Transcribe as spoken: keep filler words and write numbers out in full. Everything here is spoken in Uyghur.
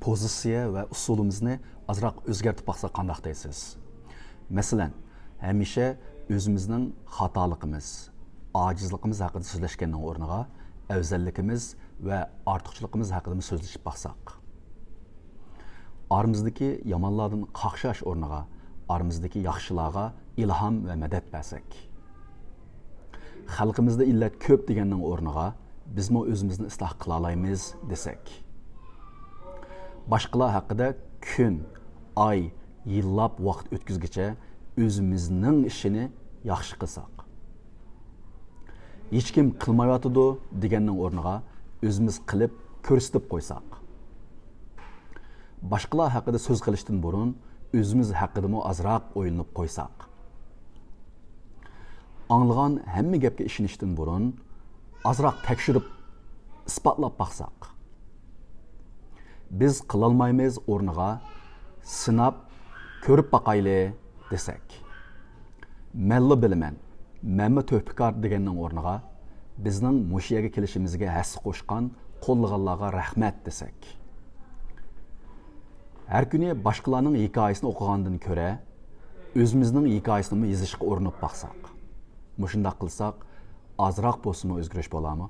پوزىتسىيە ۋە ئۇسۇلىمىزنى ئازراق ئۆزگەرتىپ باقساق قانداق دەيسىز؟ مەسىلەن، ھەمىشە ئۆزىمىزنىڭ خاتالىقىمىز، ئاجىزلىقىمىز ھەققىدە سۆزلەشكەننىڭ ئورنىغا ئەۋزەللىكىمىز ۋە ئارتۇقچىلىقىمىز ھەققىدىمۇ سۆزلىشىپ باقساق. ئارىمىزدىكى يامانلاردىن قاقشاش ئورنىغا ئارىمىزدىكى ياخشىلارغا ئىلھام ۋە مەدەت بەرسەك. خەلقىمىزدە ئىللەت كۆپ دېگەننىڭ ئورنىغا بىزمۇ ئۆزىمىزنى ئىسلاھ قىلالايمىز دېسەك. باشقىلار ھەققىدە كۈن، ئاي، يىللاپ ۋاقىت ئۆتكۈزگىچە ئۆزىمىزنىڭ ئىشىنى ياخشى قىلساق. ھېچكىم قىلمايۋاتىدۇ دېگەننىڭ ئورنىغا ئۆزىمىز قىلىپ كۆرسىتىپ قويساق. باشقىلار ھەققىدە سۆز قىلىشتىن بۇرۇن ئۆزىمىز ھەققىدىمۇ ئازراق ئويلىنىپ قويساق. ئاڭلىغان ھەممە گەپكە ئىشىنىشتىن بۇرۇن ئازراق تەكشۈرۈپ ئىسپاتلاپ باقساق. بىز قىلالمايمىز ئورنىغا سىناپ كۆرۈپ باقايلى دېسەك. مەنلا بىلىمەن، مەنمۇ تۆھپىكار دېگەننىڭ ئورنىغا بىزنىڭ مۇشۇ يەرگە كېلىشىمىزگە ھەسسە قوشقان، قوللىغانلارغا رەھمەت دېسەك. ھەر كۈنى باشقىلارنىڭ ھېكايىسىنى ئوقۇغاندىن كۆرە ئۆزىمىزنىڭ ھېكايىسىنىمۇ يېزىشقا ئۇرۇنۇپ باقساق. مۇشۇنداق قىلساق ئازراق بولسىمۇ ئۆزگىرىش بولارمۇ؟